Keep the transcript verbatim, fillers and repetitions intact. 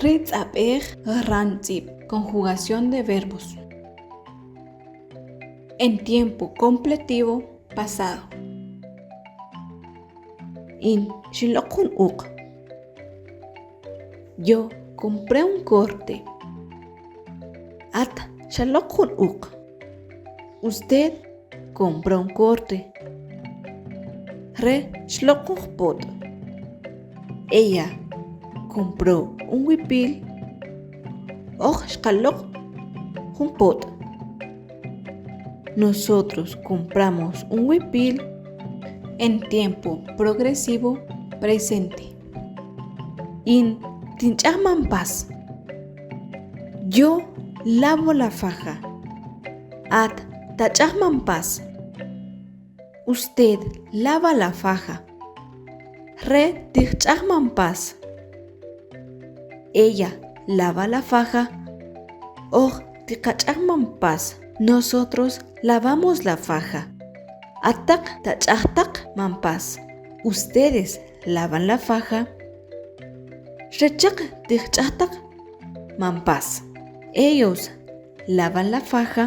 Ri ts'abej ran ts'ib, conjugación de verbos. En tiempo completo pasado. In xilok jun uk. Yo compré un corte. At xalok jun uk. Usted compró un corte. Re xlok jun jpot'. Ella compró un huipil. Oj xkalok jun jpot'. Nosotros compramos un huipil. En tiempo progresivo presente. In tin ch'aj man pas. Yo lavo la faja. At ta ch'aj man pas. Usted lava la faja. Re tij ch'aj man pas. Ella lava la faja. Oj tij ch'aj man pas. Nosotros lavamos la faja. Atak ta ch'aj tak man pas. Ustedes lavan la faja. Rechak tij ch'aj tak man pas. Ellos lavan la faja.